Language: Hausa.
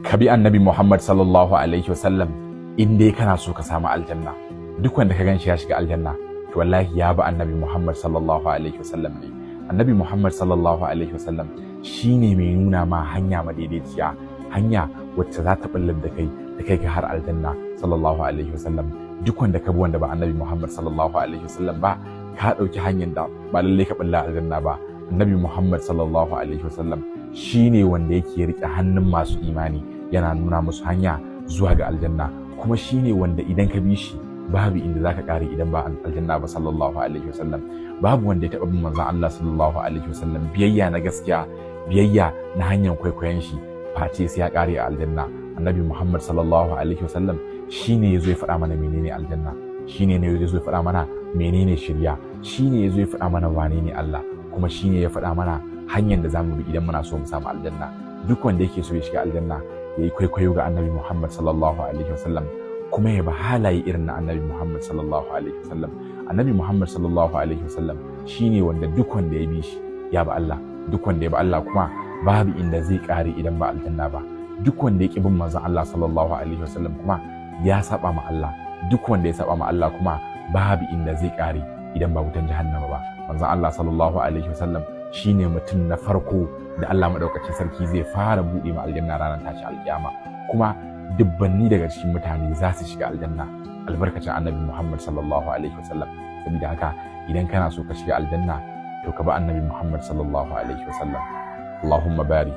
Ka bi Annabi Muhammad sallallahu alaihi wasallam in dai kana so ka samu aljanna. Duk wanda ka ganshi ya shiga aljanna, to wallahi ya bi Annabi Muhammad sallallahu alaihi wasallam ne. Annabi Muhammad sallallahu alaihi wasallam shine mai nuna ma hanya madaidaiciya, hanya wacce za ta bullar da kai da kai ka har aljanna, sallallahu alaihi wasallam. Duk wanda ka bi wanda ba Annabi Muhammad sallallahu alaihi wasallam ba, ka ɗauki hanyar da ba lallai ka bulla aljanna ba. Annabi Muhammad sallallahu alaihi wasallam shine wanda yake rike hannun masu imani, yana nuna musu hanya zuwa ga aljanna, kuma shine wanda idan ka bi shi babu inda zaka kare idan ba aljanna ba, sallallahu alaihi wasallam. Babu wanda ya taɓa bin manzon Allah sallallahu alaihi wasallam biyayya na gaskiya, biyayya na hanyar kwaikwayon shi, face sai ya kare a aljanna. Annabi Muhammad sallallahu alaihi wasallam shine yazo ya faɗa mana menene aljanna, shine ne yazo ya faɗa mana menene shirya, shine yazo ya faɗa mana wane ne Allah, kuma shine ya faɗa mana hanyar da zamu bi idan muna so mu samu aljanna. Duk wanda yake so ya shiga aljanna, ya yi kwaikwayo ga Annabi Muhammad sallallahu alaihi wasallam, kuma ya bi halaye irin na Annabi Muhammad sallallahu alaihi wasallam. Annabi Muhammad sallallahu alaihi wasallam shine wanda duk wanda ya bi shi ya bi Allah. Duk wanda ya bi Allah kuma babu inda zai kare idan ba aljanna ba. Duk wanda ya ki bin manzon Allah sallallahu alaihi wasallam kuma ya saba ma Allah. Duk wanda ya saba ma Allah kuma babu inda zai kare idan ba wutan jahannama ba. Manzon Allah sallallahu alaihi wasallam shine mutum na farko da Allah madaukakin sarki zai fara buɗe ma aljanna ranar tashi alkiyama, kuma dubbanni daga cikin mutane za su shiga aljanna albarkacin Annabi Muhammad sallallahu alaihi wasallam. Saboda haka, idan kana so ka shiga aljanna, to ka bi Annabi Muhammad sallallahu alaihi wasallam. Allahumma barik.